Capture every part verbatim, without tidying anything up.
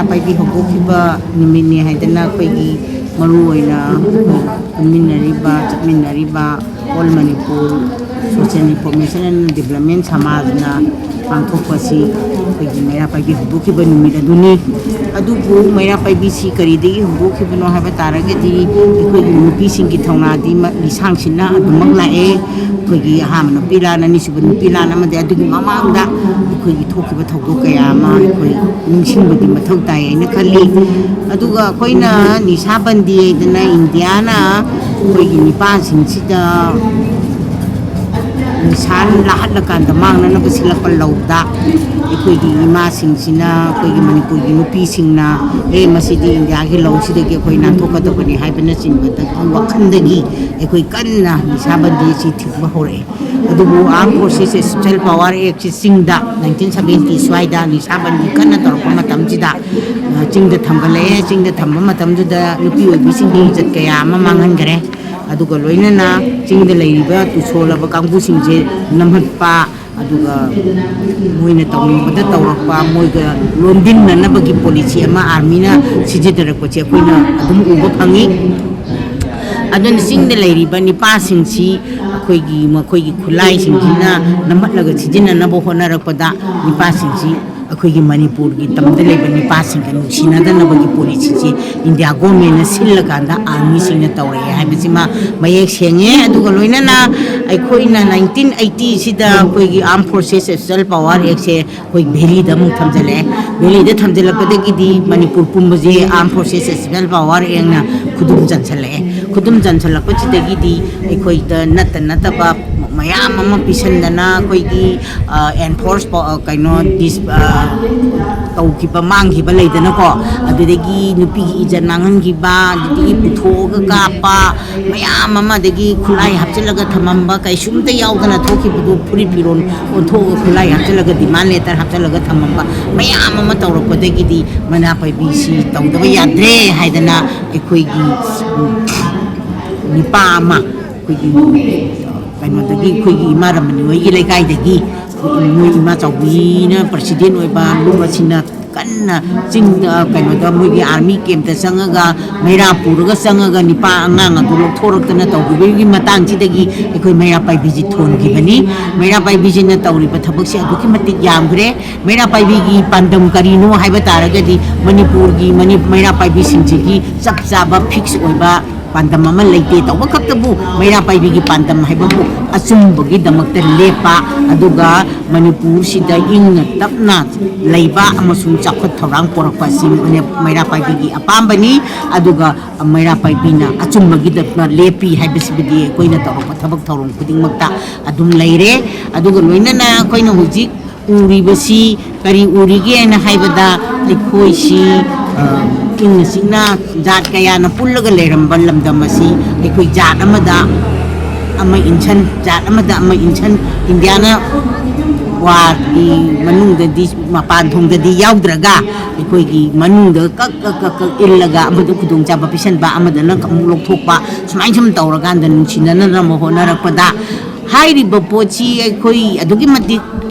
ꯄꯥꯏꯕꯤ ꯍꯧꯗꯣꯛꯈꯤꯕ ꯅꯨꯃꯤꯠꯅꯤ ꯍꯥꯏꯗꯅ ꯑꯩꯈꯣꯏꯒꯤ ꯃꯔꯨ ꯑꯣꯏꯅ ꯄꯨꯟꯃꯤꯟꯅꯔꯤꯕ, ꯆꯠꯃꯤꯟꯅꯔꯤꯕ All Manipur Social Reformation and Development ꯁꯃꯥꯖꯅ ꯄꯥꯡꯊꯣꯛꯄꯁꯤ ꯑꯩꯈꯣꯏꯒꯤ ꯃꯩꯔꯥ ꯄꯥꯏꯕꯤ ꯍꯧꯗꯣꯛꯈꯤꯕ ꯅꯨꯃꯤꯠ ꯑꯗꯨꯅꯤ꯫ ꯑꯗꯨꯕꯨ ꯃꯩꯔꯥ ꯄꯥꯏꯕꯤꯁꯤ ꯀꯔꯤꯗꯒꯤ ꯍꯧꯗꯣꯛꯈꯤꯕꯅꯣ ꯍꯥꯏꯕ ꯇꯥꯔꯒꯗꯤ, ꯑꯩꯈꯣꯏꯒꯤ ꯅꯨꯄꯤꯁꯤꯡꯒꯤ ꯊꯧꯅꯥꯗꯤ ꯃ-, ꯂꯤꯁꯥꯡꯁꯤꯠꯅ ꯑꯗꯨꯃꯛ ꯂꯥꯛꯑꯦ꯫ ꯑꯩꯈꯣꯏꯒꯤ ꯑꯍꯥꯟꯕ ꯅꯨꯄꯤ ꯂꯥꯟ, ꯑꯅꯤꯁꯨꯕ ꯅꯨꯄꯤ ꯂꯥꯟ, ꯑꯃꯗꯤ ꯑꯗꯨꯒꯤ ꯃꯃꯥꯡꯗ ꯑꯩꯈꯣꯏꯒꯤ ꯊꯣꯛꯈꯤꯕ ꯊꯧꯗꯣꯛ ꯀꯌꯥ ꯑꯃ ꯑꯩꯈꯣꯏ ꯅꯤꯡꯁꯤꯡꯕꯒꯤ ꯃꯊꯧ ꯇꯥꯏ ꯍꯥꯏꯅ ꯈꯜꯂꯤ꯫ ꯑꯗꯨꯒ ꯑꯩꯈꯣꯏꯅ ꯅꯤꯁꯥ ꯕꯟꯗꯤ ꯍꯥꯏꯗꯅ ꯏꯟꯗꯤꯌꯥꯅ ꯑꯩꯈꯣꯏꯒꯤ ꯅꯤꯄꯥꯁꯤꯡꯁꯤꯗ ꯅꯤꯁꯥ ꯂꯥꯍꯠꯂꯀꯥꯟꯗ ꯃꯥꯡꯅꯅꯕ ꯁꯤꯜꯂꯛꯄ ꯂꯧꯗ ꯑꯩꯈꯣꯏꯒꯤ ꯏꯃꯥꯁꯤꯡꯁꯤꯅ, ꯑꯩꯈꯣꯏꯒꯤ ꯃꯅꯤꯄꯨꯔꯒꯤ ꯅꯨꯄꯤꯁꯤꯡꯅ, "ꯑꯦ, ꯃꯁꯤꯗꯤ ꯏꯟꯗꯤꯌꯥꯒꯤ ꯂꯧꯁꯤꯗꯒꯤ ꯑꯩꯈꯣꯏ ꯅꯥꯟꯊꯣꯛꯀꯗꯕꯅꯤ" ꯍꯥꯏꯕꯅꯆꯤꯡꯕꯗꯒꯤ ꯋꯥꯈꯜꯗꯒꯤ ꯑꯩꯈꯣꯏ ꯀꯟꯅ ꯅꯤꯁꯥ ꯕꯟꯗꯤ ꯑꯁꯤ ꯊꯤꯡꯕ ꯍꯧꯔꯛꯑꯦ꯫ ꯑꯗꯨꯕꯨ Armed Forces Special Power Act ꯁꯤ ꯆꯤꯡꯗ nineteen seventy ꯁ꯭ꯋꯥꯏꯗ ꯅꯤꯁꯥ ꯕꯟꯗꯤ ꯀꯟꯅ ꯇꯧꯔꯛꯄ ꯃꯇꯝꯁꯤꯗ, ꯑ, ꯆꯤꯡꯗ ꯊꯝꯒꯠꯂꯛꯑꯦ꯫ ꯆꯤꯡꯗ ꯊꯝꯕ ꯃꯇꯝꯗꯨꯗ ꯅꯨꯄꯤ ꯑꯣꯏꯕꯤꯁꯤꯡꯒꯤ ꯏꯖꯠ ꯀꯌꯥ ꯑꯃ ꯃꯥꯡꯍꯟꯈꯔꯦ꯫ ꯑꯗꯨꯒ ꯂꯣꯏꯅꯅ ꯆꯤꯡꯗ ꯂꯩꯔꯤꯕ ꯇꯨꯁꯣꯜꯂꯕ ꯀꯥꯡꯕꯨꯁꯤꯡꯁꯦ ꯅꯝꯍꯠꯄ, ꯑꯗꯨꯒ ꯃꯣꯏꯅ ꯇꯧꯅꯤꯡꯕꯗ ꯇꯧꯔꯛꯄ, ꯃꯣꯏꯒ ꯂꯣꯟꯗꯤꯟꯅꯅꯕꯒꯤ ꯄꯣꯂꯤꯁꯤ ꯑꯃ ꯑꯥꯔꯃꯤꯅ ꯁꯤꯖꯤꯟꯅꯔꯛꯄꯁꯦ ꯑꯩꯈꯣꯏꯅ ꯑꯗꯨꯝ ꯎꯕ ꯐꯪꯉꯤ꯫ ꯑꯗꯨꯅ ꯆꯤꯡꯗ ꯂꯩꯔꯤꯕ ꯅꯤꯄꯥꯁꯤꯡꯁꯤ ꯑꯩꯈꯣꯏꯒꯤ, ꯃꯈꯣꯏꯒꯤ ꯈꯨꯠꯂꯥꯏꯁꯤꯡꯁꯤꯅ ꯅꯝꯍꯠꯂꯒ ꯁꯤꯖꯤꯟꯅꯅꯕ ꯍꯣꯠꯅꯔꯛꯄꯗ ꯅꯤꯄꯥꯁꯤꯡꯁꯤ ꯑꯩꯈꯣꯏꯒꯤ ꯃꯅꯤꯄꯨꯔꯒꯤ ꯇꯝꯗ ꯂꯩꯕ ꯅꯤꯄꯥꯁꯤꯡꯒ ꯅꯨꯡꯁꯤꯅꯗꯅꯕꯒꯤ ꯄꯣꯂꯤꯁꯤꯁꯤ ꯏꯟꯗꯤꯌꯥ ꯒꯣꯔꯃꯦꯟꯅ ꯁꯤꯜꯂꯀꯥꯟꯗ ꯑꯥꯔꯃꯤꯁꯤꯡꯅ ꯇꯧꯔꯛꯑꯦ ꯍꯥꯏꯕꯁꯤꯃ ꯃꯌꯦꯛ ꯁꯦꯡꯉꯦ꯫ ꯑꯗꯨꯒ ꯂꯣꯏꯅꯅ ꯑꯩꯈꯣꯏꯅ nineteen eighty ꯁꯤꯗ ꯑꯩꯈꯣꯏꯒꯤ Armed Forces Special Power Act ꯁꯦ ꯑꯩꯈꯣꯏ ꯚꯦꯂꯤꯗ ꯑꯃꯨꯛ ꯊꯝꯖꯤꯜꯂꯛꯑꯦ꯫ ꯚꯦꯂꯤꯗ ꯊꯝꯖꯤꯜꯂꯛꯄꯗꯒꯤꯗꯤ ꯃꯅꯤꯄꯨꯔ ꯄꯨꯝꯕꯁꯦ Armed Forces Special Power Act ꯅ ꯈꯨꯗꯨꯝ ꯆꯟꯁꯤꯜꯂꯛꯑꯦ꯫ ꯈꯨꯗꯨꯝ ꯆꯟꯁꯤꯜꯂꯛꯄꯁꯤꯗꯒꯤꯗꯤ ꯑꯩꯈꯣꯏꯗ ꯅꯠꯇ ꯅꯠꯇꯕ ꯃꯌꯥꯝ ꯑꯃ ꯄꯤꯁꯟꯗꯅ ꯑꯩꯈꯣꯏꯒꯤ, ꯑ, ꯑꯦꯟꯐꯣꯔꯁ ꯄ-, ꯑ, ꯀꯩꯅꯣ, ꯗꯤꯁ-, ꯑ, ꯇꯧꯈꯤꯕ, ꯃꯥꯡꯈꯤꯕ ꯂꯩꯗꯅꯀꯣ, ꯑꯗꯨꯗꯒꯤ ꯅꯨꯄꯤꯒꯤ ꯏꯖꯠ ꯃꯥꯡꯍꯟꯈꯤꯕ, ꯑꯗꯨꯗꯒꯤ ꯄꯨꯊꯣꯛꯑꯒ ꯀꯥꯞꯄ, ꯃꯌꯥꯝ ꯑꯃ, ꯑꯗꯒꯤ ꯈꯨꯠꯂꯥꯏ ꯍꯥꯞꯆꯤꯜꯂꯒ ꯊꯝꯃꯝꯕ, ꯀꯩꯁꯨꯝꯇ ꯌꯥꯎꯗꯅ ꯊꯣꯛꯈꯤꯕꯗꯨ, ꯐꯨꯔꯤꯠ ꯐꯤꯔꯣꯜ ꯑꯣꯟꯊꯣꯛꯑꯒ ꯈꯨꯠꯂꯥꯏ ꯍꯥꯞꯆꯤꯜꯂꯒ, ꯗꯤꯃꯥꯟ ꯂꯦꯇꯔ ꯍꯥꯞꯆꯤꯜꯂꯒ ꯊꯝꯃꯝꯕ ꯃꯌꯥꯝ ꯑꯃ ꯇꯧꯔꯛꯄꯗꯒꯤꯗꯤ ꯃꯩꯔꯥ ꯄꯥꯏꯕꯤꯁꯤ ꯇꯧꯗꯕ ꯌꯥꯗ꯭ꯔꯦ ꯍꯥꯏꯗꯅ ꯑꯩꯈꯣꯏꯒꯤ, ꯎꯝ, ꯅꯤꯄꯥ ꯑꯃ ꯑꯩꯈꯣꯏꯒꯤ ꯀꯩꯅꯣꯗꯒꯤ, ꯑꯩꯈꯣꯏꯒꯤ ꯏꯃꯥ ꯔꯃꯅꯤ ꯍꯣꯏꯒꯤ ꯂꯩꯀꯥꯏꯗꯒꯤ ꯃꯣꯏ ꯏꯃꯥ ꯆꯥꯎꯕꯤꯅ ꯄ꯭ꯔꯁꯤꯗꯦꯟ ꯑꯣꯏꯕ, ꯂꯨꯞ ꯑꯁꯤꯅ ꯀꯟꯅ ꯆꯤꯡꯗ, ꯀꯩꯅꯣꯗ, ꯃꯣꯏꯒꯤ ꯑꯥꯔꯃꯤ ꯀꯦꯝꯞꯇ ꯆꯪꯉꯒ, ꯃꯩꯔꯥ ꯄꯨꯔꯒ ꯆꯪꯉꯒ ꯅꯤꯄꯥ ꯑꯉꯥꯡ ꯑꯗꯨ ꯂꯧꯊꯣꯔꯛꯇꯅ ꯇꯧꯈꯤꯕꯒꯤ ꯃꯇꯥꯡꯁꯤꯗꯒꯤ ꯑꯩꯈꯣꯏ ꯃꯩꯔꯥ ꯄꯥꯏꯕꯤꯁꯤ ꯊꯣꯟꯈꯤꯕꯅꯤ꯫ ꯃꯩꯔꯥ ꯄꯥꯏꯕꯤꯁꯤꯅ ꯇꯧꯔꯤꯕ ꯊꯕꯛꯁꯦ ꯑꯗꯨꯛꯀꯤ ꯃꯇꯤꯛ ꯌꯥꯝꯈ꯭ꯔꯦ꯫ ꯃꯩꯔꯥ ꯄꯥꯏꯕꯤꯒꯤ ꯄꯥꯟꯗꯝ ꯀꯔꯤꯅꯣ ꯍꯥꯏꯕ ꯇꯥꯔꯒꯗꯤ, ꯃꯅꯤꯄꯨꯔꯒꯤ, ꯃꯅꯤ-, ꯃꯩꯔꯥ ꯄꯥꯏꯕꯤꯁꯤꯡꯁꯤꯒꯤ ꯆꯞ ꯆꯥꯕ ꯐꯤꯛꯁ ꯑꯣꯏꯕ ꯄꯥꯟꯗꯝ ꯑꯃ ꯂꯩꯇꯦ꯫ ꯇꯧꯕ ꯈꯛꯇꯕꯨ ꯃꯩꯔꯥ ꯄꯥꯏꯕꯤꯒꯤ ꯄꯥꯟꯗꯝ ꯍꯥꯏꯕꯕꯨ ꯑꯆꯨꯝꯕꯒꯤꯗꯃꯛꯇ ꯂꯦꯞꯄ, ꯑꯗꯨꯒ ꯃꯅꯤꯄꯨꯔꯁꯤꯗ ꯏꯪꯅ ꯇꯞꯅ ꯂꯩꯕ ꯑꯃꯁꯨꯡ ꯆꯥꯎꯈꯠ ꯊꯧꯔꯥꯡ ꯄꯣꯔꯛꯄ ꯑꯁꯤ ꯃꯩꯔꯥ ꯄꯥꯏꯕꯤꯒꯤ ꯑꯄꯥꯝꯕꯅꯤ꯫ ꯑꯗꯨꯒ ꯃꯩꯔꯥ ꯄꯥꯏꯕꯤꯅ ꯑꯆꯨꯝꯕꯒꯤꯗꯃꯛ ꯂꯦꯞꯄꯤ ꯍꯥꯏꯕꯁꯤꯕꯨꯗꯤ ꯑꯩꯈꯣꯏꯅ ꯇꯧꯔꯛꯄ ꯊꯕꯛ ꯊꯧꯔꯝ ꯈꯨꯗꯤꯡꯃꯛꯇ ꯑꯗꯨꯝ ꯂꯩꯔꯦ꯫ ꯑꯗꯨꯒ ꯂꯣꯏꯅꯅ ꯑꯩꯈꯣꯏꯅ ꯍꯧꯖꯤꯛ ꯎꯔꯤꯕꯁꯤ ꯀꯔꯤ ꯎꯔꯤꯒꯦꯅ ꯍꯥꯏꯕꯗ, ꯑꯩꯈꯣꯏꯁꯤ, ꯑ, ꯏꯪꯅ ꯆꯤꯛꯅ ꯖꯥꯠ ꯀꯌꯥꯅ ꯄꯨꯜꯂꯒ ꯂꯩꯔꯝꯕ ꯂꯝꯗꯝ ꯑꯁꯤ ꯑꯩꯈꯣꯏ ꯖꯥꯠ ꯑꯃꯗ ꯑꯃ ꯏꯟꯁꯟ, ꯖꯥꯠ ꯑꯃꯗ ꯑꯃ ꯏꯟꯁꯟ, ꯏꯟꯗꯤꯌꯥꯅ ꯋꯥꯔꯒꯤ ꯃꯅꯨꯡꯗꯗꯤ, ꯃꯄꯥꯟ ꯊꯣꯡꯗꯗꯤ ꯌꯥꯎꯗ꯭ꯔꯒ, ꯑꯩꯈꯣꯏꯒꯤ ꯃꯅꯨꯡꯗ ꯀꯛ ꯀꯛ ꯀꯛ ꯀꯛ ꯏꯜꯂꯒ, ꯑꯃꯗ ꯈꯨꯗꯣꯡꯆꯥꯕ ꯄꯤꯁꯟꯕ, ꯑꯃꯗꯅ ꯑꯃꯨꯛ ꯂꯧꯊꯣꯛꯄ, ꯁꯨꯃꯥꯏꯅ ꯁꯨꯝ ꯇꯧꯔꯀꯥꯟꯗ ꯅꯨꯡꯁꯤꯅꯅꯅꯕ ꯍꯣꯠꯅꯔꯛꯄꯗ, ꯍꯥꯏꯔꯤꯕ ꯄꯣꯠꯁꯤ ꯑꯩꯈꯣꯏ ꯑꯗꯨꯛꯀꯤ ꯃꯇꯤꯛ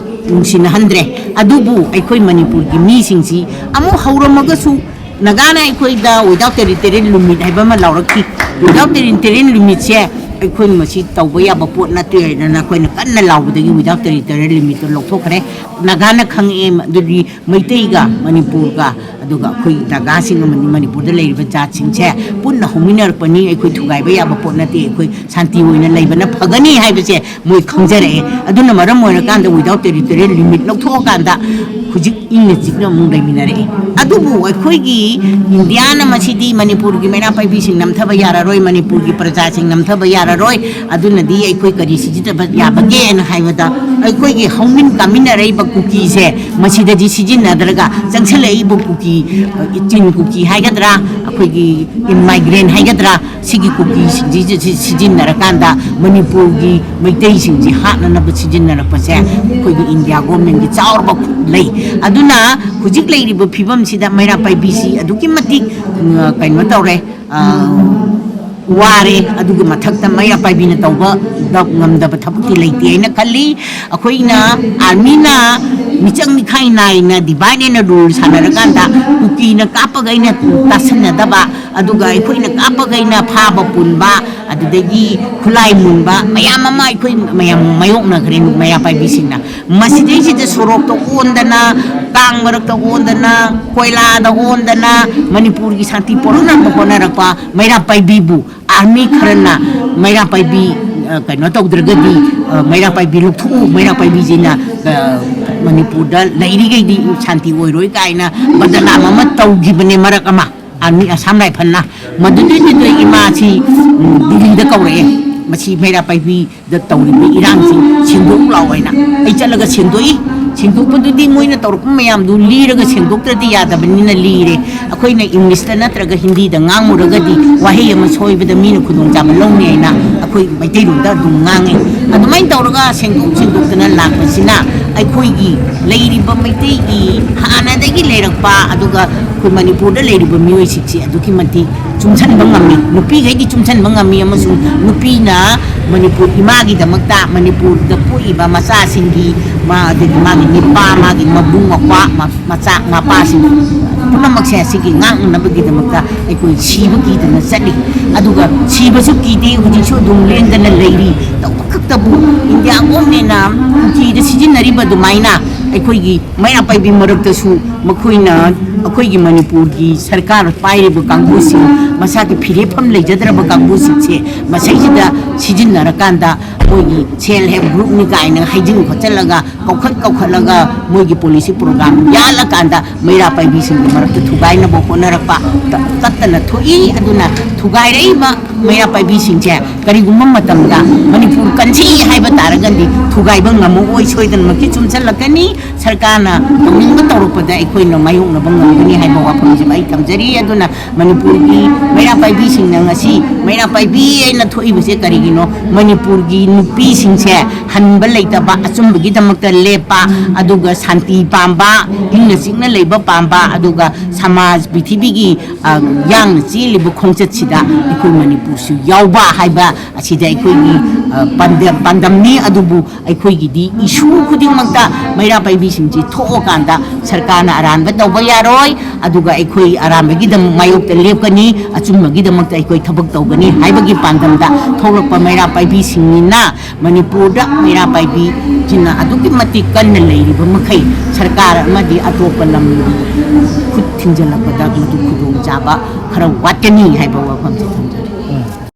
ꯅꯨꯡꯁꯤꯅꯍꯟꯗ꯭ꯔꯦ꯫ ꯑꯗꯨꯕꯨ ꯑꯩꯈꯣꯏ ꯃꯅꯤꯄꯨꯔꯒꯤ ꯃꯤꯁꯤꯡꯁꯤ ꯑꯃꯨꯛ ꯍꯧꯔꯝꯃꯒꯁꯨ, ꯅꯥꯒꯥꯅ ꯑꯩꯈꯣꯏꯗ without territorial limit ꯍꯥꯏꯕ ꯑꯃ ꯂꯥꯎꯔꯛꯈꯤ꯫ Without territorial limitꯁꯦ ꯑꯩꯈꯣꯏ ꯃꯁꯤ ꯇꯧꯕ ꯌꯥꯕ ꯄꯣꯠ ꯅꯠꯇꯦ ꯍꯥꯏꯗꯅ ꯑꯩꯈꯣꯏꯅ ꯀꯟꯅ ꯂꯥꯎꯕꯗꯒꯤ without territorial limitꯇꯨ ꯂꯧꯊꯣꯛꯈ꯭ꯔꯦ꯫ ꯅꯥꯒꯥꯅ ꯈꯪꯉꯛꯑꯦ, ꯑꯗꯨꯗꯤ ꯃꯩꯇꯩꯒ ꯃꯅꯤꯄꯨꯔꯒ, ꯑꯗꯨꯒ ꯑꯩꯈꯣꯏ ꯅꯥꯒꯥꯁꯤꯡ ꯑꯃꯗꯤ ꯃꯅꯤꯄꯨꯔꯗ ꯂꯩꯔꯤꯕ ꯖꯥꯠꯁꯤꯡꯁꯦ ꯄꯨꯟꯅ ꯍꯧꯃꯤꯟꯅꯔꯛꯄꯅꯤ, ꯑꯩꯈꯣꯏ ꯊꯨꯒꯥꯏꯕ ꯌꯥꯕ ꯄꯣꯠ ꯅꯠꯇꯦ, ꯑꯩꯈꯣꯏ ꯁꯥꯟꯇꯤ ꯑꯣꯏꯅ ꯂꯩꯕꯅ ꯐꯒꯅꯤ ꯍꯥꯏꯕꯁꯦ ꯃꯣꯏ ꯈꯪꯖꯔꯛꯑꯦ꯫ ꯑꯗꯨꯅ ꯃꯔꯝ ꯑꯣꯏꯔꯀꯥꯟꯗ without territorial limit ꯂꯧꯊꯣꯛꯑꯀꯥꯟꯗ ꯍꯧꯖꯤꯛ ꯏꯪꯅ ꯆꯤꯛꯅ ꯑꯃꯨꯛ ꯂꯩꯃꯤꯟꯅꯔꯛꯑꯦ꯫ ꯑꯗꯨꯕꯨ ꯑꯩꯈꯣꯏꯒꯤ ꯏꯟꯗꯤꯌꯥꯅ ꯃꯁꯤꯗꯤ ꯃꯅꯤꯄꯨꯔꯒꯤ ꯃꯩꯔꯥ ꯄꯥꯏꯕꯤꯁꯤꯡ ꯅꯝꯊꯕ ꯌꯥꯔꯔꯣꯏ, ꯃꯅꯤꯄꯨꯔꯒꯤ ꯄ꯭ꯔꯖꯥꯁꯤꯡ ꯅꯝꯊꯕ ꯌꯥꯔꯔꯣꯏ, ꯑꯗꯨꯅꯗꯤ ꯑꯩꯈꯣꯏ ꯀꯔꯤ ꯁꯤꯖꯤꯟꯅꯕ ꯌꯥꯕꯒꯦꯅ ꯍꯥꯏꯕꯗ, ꯑꯩꯈꯣꯏꯒꯤ ꯍꯧꯃꯤꯟ ꯀꯥꯃꯤꯟꯅꯔꯛꯏꯕ ꯀꯨꯀꯤꯁꯦ ꯃꯁꯤꯗꯗꯤ ꯁꯤꯖꯤꯟꯅꯗ꯭ꯔꯒ, ꯆꯪꯁꯤꯜꯂꯛꯏꯕ ꯀꯨꯀꯤ, ꯆꯤꯟ ꯀꯨꯀꯤ ꯍꯥꯏꯒꯗ꯭ꯔꯥ, ꯑꯩꯈꯣꯏꯒꯤ ꯏꯃꯥꯏꯒ꯭ꯔꯦꯟ ꯍꯥꯏꯒꯗ꯭ꯔꯥ, ꯁꯤꯒꯤ ꯀꯨꯀꯤꯁꯤꯡꯁꯤ ꯁꯤꯖꯤꯟꯅꯔꯀꯥꯟꯗ ꯃꯅꯤꯄꯨꯔꯒꯤ ꯃꯩꯇꯩꯁꯤꯡꯁꯤ ꯍꯥꯠꯅꯅꯕ ꯁꯤꯖꯤꯟꯅꯔꯛꯄꯁꯦ ꯑꯩꯈꯣꯏꯒꯤ ꯏꯟꯗꯤꯌꯥ ꯒꯣꯔꯃꯦꯟꯒꯤ ꯆꯥꯎꯔꯕ ꯈꯨꯠ ꯂꯩ꯫ ꯑꯗꯨꯅ ꯍꯧꯖꯤꯛ ꯂꯩꯔꯤꯕ ꯐꯤꯕꯝꯁꯤꯗ ꯃꯩꯔꯥ ꯄꯥꯏꯕꯤꯁꯤ ꯑꯗꯨꯛꯀꯤ ꯃꯇꯤꯛ, ꯎꯝ, ꯀꯩꯅꯣ ꯇꯧꯔꯦ, ꯑ, ꯋꯥꯔꯦ꯫ ꯑꯗꯨꯒꯤ ꯃꯊꯛꯇ ꯃꯩꯔꯥ ꯄꯥꯏꯕꯤꯅ ꯇꯧꯕ ꯉꯝꯗꯕ ꯊꯕꯛꯇꯤ ꯂꯩꯇꯦ ꯍꯥꯏꯅ ꯈꯜꯂꯤ꯫ ꯑꯩꯈꯣꯏꯅ, ꯑꯥꯔꯃꯤꯅ ꯃꯤꯆꯪ ꯃꯤꯈꯥꯏ ꯅꯥꯏꯅ divide and rule ꯁꯥꯟꯅꯔꯀꯥꯟꯗ ꯀꯨꯀꯤꯅ ꯀꯥꯞꯄꯈꯩꯅ ꯇꯥꯁꯟꯅꯗꯕ, ꯑꯗꯨꯒ ꯑꯩꯈꯣꯏꯅ ꯀꯥꯞꯄꯈꯩꯅ ꯐꯥꯕ ꯄꯨꯟꯕ, ꯑꯗꯨꯗꯒꯤ ꯈꯨꯠꯂꯥꯏ ꯃꯨꯟꯕ ꯃꯌꯥꯝ ꯑꯃ ꯑꯩꯈꯣꯏ ꯃꯌꯥꯝ ꯃꯥꯌꯣꯛꯅꯈ꯭ꯔꯦ ꯃꯩꯔꯥ ꯄꯥꯏꯕꯤꯁꯤꯡꯅ꯫ ꯃꯁꯤꯗꯩꯁꯤꯗ ꯁꯣꯔꯣꯛꯇ ꯑꯣꯟꯗꯅ, ꯀꯥꯡ ꯃꯔꯛꯇ ꯑꯣꯟꯗꯅ, ꯀꯣꯏꯂꯥꯗ ꯑꯣꯟꯗꯅ ꯃꯅꯤꯄꯨꯔꯒꯤ ꯁꯥꯟꯇꯤ ꯄꯣꯔꯛꯅꯕ ꯍꯣꯠꯅꯔꯛꯄ ꯃꯩꯔꯥ ꯄꯥꯏꯕꯤꯕꯨ ꯑꯥꯔꯃꯤ ꯈꯔꯅ ꯃꯩꯔꯥ ꯄꯥꯏꯕꯤ, ꯑ, ꯀꯩꯅꯣ ꯇꯧꯗ꯭ꯔꯒꯗꯤ, ꯑ, ꯃꯩꯔꯥ ꯄꯥꯏꯕꯤ ꯂꯧꯊꯣꯛꯎ, ꯃꯩꯔꯥ ꯄꯥꯏꯕꯤꯁꯤꯅ, ꯑ, ꯃꯅꯤꯄꯨꯔꯗ ꯂꯩꯔꯤꯈꯩꯗꯤ ꯁꯥꯟꯇꯤ ꯑꯣꯏꯔꯣꯏ ꯀꯥꯏꯅ ꯕꯗꯅꯥꯝ ꯑꯃ ꯇꯧꯈꯤꯕꯅꯦ ꯃꯔꯛ ꯑꯃ, ꯑꯥꯔꯃꯤ ꯑꯁꯥꯝ ꯔꯥꯏꯐꯜꯅ꯫ ꯃꯗꯨꯗꯩꯗꯨꯗ ꯏꯃꯥꯁꯤ, ꯎꯝ, ꯗꯤꯜꯂꯤꯗ ꯀꯧꯔꯛꯑꯦ, ꯃꯁꯤ ꯃꯩꯔꯥ ꯄꯥꯏꯕꯤꯗ ꯇꯧꯔꯤꯕ ꯏꯔꯥꯡꯁꯤ ꯁꯦꯡꯗꯣꯛꯎ ꯂꯥꯎ ꯍꯥꯏꯅ꯫ ꯑꯩ ꯆꯠꯂꯒ ꯁꯦꯡꯗꯣꯛꯏ꯫ ꯁꯦꯡꯗꯣꯛꯄꯗꯨꯗꯤ ꯃꯣꯏꯅ ꯇꯧꯔꯛꯄ ꯃꯌꯥꯝꯗꯨ ꯂꯤꯔꯒ ꯁꯦꯡꯗꯣꯛꯇ꯭ꯔꯗꯤ ꯌꯥꯗꯕꯅꯤꯅ ꯂꯤꯔꯦ꯫ ꯑꯩꯈꯣꯏꯅ ꯏꯪꯂꯤꯁꯇ ꯅꯠꯇ꯭ꯔꯒ ꯍꯤꯟꯗꯤꯗ ꯉꯥꯡꯉꯨꯔꯒꯗꯤ ꯋꯥꯍꯩ ꯑꯃ ꯁꯣꯏꯕꯗ ꯃꯤꯅ ꯈꯨꯗꯣꯡꯆꯥꯕ ꯂꯧꯅꯤ ꯍꯥꯏꯅ ꯑꯩꯈꯣꯏ ꯃꯩꯇꯩꯂꯣꯟꯗ ꯑꯗꯨꯝ ꯉꯥꯡꯉꯤ꯫ ꯑꯗꯨꯃꯥꯏꯅ ꯇꯧꯔꯒ ꯁꯦꯡꯗꯣꯛ ꯁꯦꯡꯗꯣꯛꯇꯅ ꯂꯥꯛꯄꯁꯤꯅ ꯑꯩꯈꯣꯏꯒꯤ ꯂꯩꯔꯤꯕ ꯃꯩꯇꯩꯒꯤ ꯍꯥꯟꯅꯗꯒꯤ ꯂꯩꯔꯛꯄ, ꯑꯗꯨꯒ ꯑꯩꯈꯣꯏ ꯃꯅꯤꯄꯨꯔꯗ ꯂꯩꯔꯤꯕ ꯃꯤꯑꯣꯏꯁꯤꯡꯁꯤ ꯑꯗꯨꯛꯀꯤ ꯃꯇꯤꯛ ꯆꯨꯝꯁꯤꯟꯕ ꯉꯝꯃꯤ, ꯅꯨꯄꯤꯈꯩꯗꯤ ꯆꯨꯝꯁꯤꯟꯕ ꯉꯝꯃꯤ, ꯑꯃꯁꯨꯡ ꯅꯨꯄꯤꯅ ꯃꯅꯤꯄꯨꯔ ꯏꯃꯥꯒꯤꯗꯃꯛꯇ, ꯃꯅꯤꯄꯨꯔꯗ ꯄꯣꯛꯏꯕ ꯃꯆꯥꯁꯤꯡꯒꯤ, ꯃꯥ, ꯑꯗꯒꯤ ꯃꯥꯒꯤ ꯅꯤꯄꯥ, ꯃꯥꯒꯤ ꯃꯕꯨꯡ ꯃꯧꯄ꯭ꯋꯥ, ꯃ-, ꯃꯆꯥ ꯃꯄꯥꯁꯤꯡ ꯄꯨꯝꯅꯃꯛꯁꯦ ꯑꯁꯤꯒꯤ ꯉꯥꯛꯅꯅꯕꯒꯤꯗꯃꯛꯇ ꯑꯩꯈꯣꯏ ꯁꯤꯕ ꯀꯤꯗꯅ ꯆꯠꯂꯤ꯫ ꯑꯗꯨꯒ ꯁꯤꯕꯁꯨ ꯀꯤꯗꯦ, ꯍꯧꯖꯤꯛꯁꯨ ꯑꯗꯨꯝ ꯂꯦꯡꯗꯅ ꯂꯩꯔꯤ꯫ ꯇꯧꯕ ꯈꯛꯇꯕꯨ ꯏꯟꯗꯤꯌꯥ ꯒꯣꯔꯃꯦꯟꯅ ꯀꯨꯀꯤꯗ ꯁꯤꯖꯤꯟꯅꯔꯤꯕ ꯑꯗꯨꯃꯥꯏꯅ ꯑꯩꯈꯣꯏꯒꯤ ꯃꯩꯔꯥ ꯄꯥꯏꯕꯤ ꯃꯔꯛꯇꯁꯨ ꯃꯈꯣꯏꯅ ꯑꯩꯈꯣꯏꯒꯤ ꯃꯅꯤꯄꯨꯔꯒꯤ ꯁꯔꯀꯥꯔ ꯄꯥꯏꯔꯤꯕ ꯀꯥꯡꯕꯨꯁꯤꯡ, ꯃꯁꯥꯒꯤ ꯐꯤꯔꯦꯞꯐꯝ ꯂꯩꯖꯗ꯭ꯔꯕ ꯀꯥꯡꯕꯨꯁꯤꯡꯁꯦ ꯃꯁꯩꯁꯤꯗ ꯁꯤꯖꯤꯟꯅꯔꯀꯥꯟꯗ ꯃꯣꯏꯒꯤ self help groupꯅꯤ ꯀꯥꯏꯅ ꯍꯩꯖꯤꯟ ꯈꯣꯠꯆꯜꯂꯒ ꯀꯧꯈꯠ ꯀꯧꯈꯠꯂꯒ ꯃꯣꯏꯒꯤ policy program ꯌꯥꯜꯂꯀꯥꯟꯗ ꯃꯩꯔꯥ ꯄꯥꯏꯕꯤꯁꯤꯡꯒꯤ ꯃꯔꯛꯇ ꯊꯨꯒꯥꯏꯅꯕ ꯍꯣꯠꯅꯔꯛꯄ, ꯀ-, ꯀꯠꯇꯅ ꯊꯣꯛꯏ꯫ ꯑꯗꯨꯅ ꯊꯨꯒꯥꯏꯔꯛꯏꯕ ꯃꯩꯔꯥ ꯄꯥꯏꯕꯤꯁꯤꯡꯁꯦ ꯀꯔꯤꯒꯨꯝꯕ ꯃꯇꯝꯗ ꯃꯅꯤꯄꯨꯔ ꯀꯟꯁꯤ ꯍꯥꯏꯕ ꯇꯥꯔꯒꯗꯤ ꯊꯨꯒꯥꯏꯕ ꯉꯝꯃꯛꯑꯣꯏ, ꯁꯣꯏꯗꯅꯃꯛꯀꯤ ꯆꯨꯝꯁꯤꯜꯂꯛꯀꯅꯤ꯫ ꯁꯔꯀꯥꯔꯅ ꯇꯧꯅꯤꯡꯕ ꯇꯧꯔꯛꯄꯗ ꯑꯩꯈꯣꯏꯅ ꯃꯥꯌꯣꯛꯅꯕ ꯉꯝꯒꯅꯤ ꯍꯥꯏꯕ ꯋꯥꯐꯝꯁꯤꯃ ꯑꯩ ꯊꯝꯖꯔꯤ꯫ ꯑꯗꯨꯅ ꯃꯅꯤꯄꯨꯔꯒꯤ ꯃꯩꯔꯥ ꯄꯥꯏꯕꯤꯁꯤꯡꯅ ꯉꯁꯤ ꯃꯩꯔꯥ ꯄꯥꯏꯕꯤ ꯍꯥꯏꯅ ꯊꯣꯛꯏꯕꯁꯦ ꯀꯔꯤꯒꯤꯅꯣ? ꯃꯅꯤꯄꯨꯔꯒꯤ ꯅꯨꯄꯤꯁꯤꯡꯁꯦ ꯍꯟꯕ ꯂꯩꯇꯕ, ꯑꯆꯨꯝꯕꯒꯤꯗꯃꯛꯇ ꯂꯦꯞꯄ, ꯑꯗꯨꯒ ꯁꯥꯟꯇꯤ ꯄꯥꯝꯕ, ꯏꯪꯅ ꯆꯤꯛꯅ ꯂꯩꯕ ꯄꯥꯝꯕ, ꯑꯗꯨꯒ ꯁꯃꯥꯖ, ꯄ꯭ꯔꯤꯊꯤꯕꯤꯒꯤ, ꯑ, ꯌꯥꯡꯅ ꯆꯦꯜꯂꯤꯕ ꯈꯣꯡꯆꯠꯁꯤꯗ ꯑꯩꯈꯣꯏ ꯃꯅꯤꯄꯨꯔꯁꯨ ꯌꯥꯎꯕ ꯍꯥꯏꯕ ꯑꯁꯤꯗ ꯑꯩꯈꯣꯏꯒꯤ, ꯑ, ꯄꯥꯟꯗꯝ, ꯄꯥꯟꯗꯝꯅꯤ꯫ ꯑꯗꯨꯕꯨ ꯑꯩꯈꯣꯏꯒꯤꯗꯤ issue ꯈꯨꯗꯤꯡꯃꯛꯇ ꯃꯩꯔꯥ ꯄꯥꯏꯕꯤꯁꯤꯡꯁꯤ ꯊꯣꯛꯑꯀꯥꯟꯗ ꯁꯔꯀꯥꯔꯅ ꯑꯔꯥꯟꯕ ꯇꯧꯕ ꯌꯥꯔꯣꯏ, ꯑꯗꯨꯒ ꯑꯩꯈꯣꯏ ꯑꯔꯥꯟꯕꯒꯤꯗꯃꯛ ꯃꯥꯌꯣꯛꯇ ꯂꯦꯞꯀꯅꯤ, ꯑꯆꯨꯝꯕꯒꯤꯗꯃꯛꯇ ꯑꯩꯈꯣꯏ ꯊꯕꯛ ꯇꯧꯒꯅꯤ ꯍꯥꯏꯕꯒꯤ ꯄꯥꯟꯗꯝꯗ ꯊꯣꯛꯂꯛꯄ ꯃꯩꯔꯥ ꯄꯥꯏꯕꯤꯁꯤꯡꯅꯤꯅ, ꯃꯅꯤꯄꯨꯔꯗ ꯃꯩꯔꯥ ꯄꯥꯏꯕꯤꯁꯤꯡꯅ ꯑꯗꯨꯛꯀꯤ ꯃꯇꯤꯛ ꯀꯟꯅ ꯂꯩꯔꯤꯕ ꯃꯈꯩ ꯁꯔꯀꯥꯔ ꯑꯃꯗꯤ ꯑꯇꯣꯞꯄ ꯂꯝꯒꯤ ꯈꯨꯠ ꯊꯤꯡꯖꯤꯜꯂꯛꯄꯗ ꯃꯗꯨ ꯈꯨꯗꯣꯡꯆꯥꯕ ꯈꯔ ꯋꯥꯠꯀꯅꯤ ꯍꯥꯏꯕ ꯋꯥꯐꯝꯁꯦ ꯊꯝꯖꯒꯦ꯫